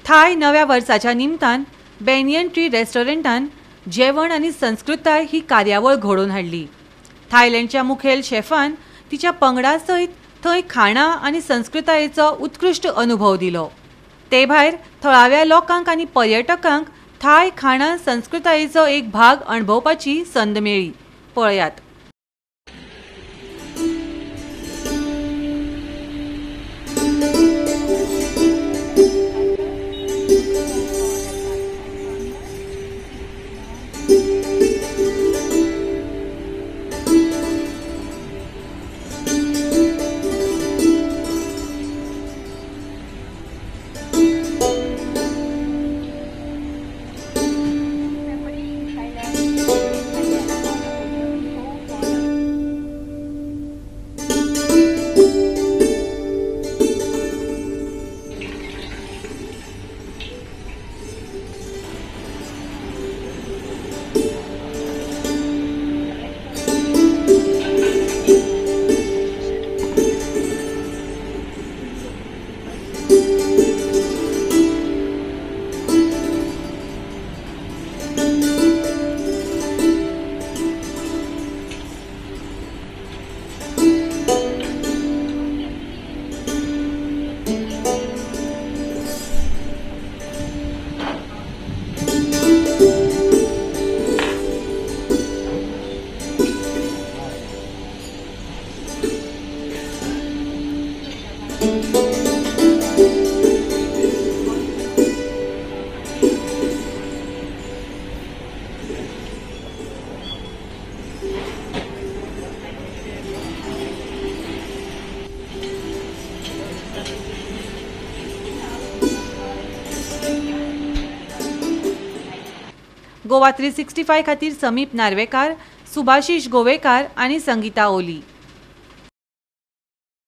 थाय नव्या वर्साच्या निमतान बॅनियन ट्री रेस्टॉरंटान जेवण आनी संस्कृताय ही कार्यावळ घडोवन हाडली. थायलंडच्या मुखेल शेफान तिच्या पंगडा सयत थंय खाणां आनी संस्कृतायेचो उत्कृश्ट अनुभव दिलो. ते भायर थळाव्या लोकांक आनी पर्यटकांक थाय खाणां संस्कृतायेचो एक भाग अणभवपाची संद मेळ्ळी. पळयात. गोवा 365 खातीर समीप नार्वेकार, सुभाषिश गोवेकार आनी संगीता ओली.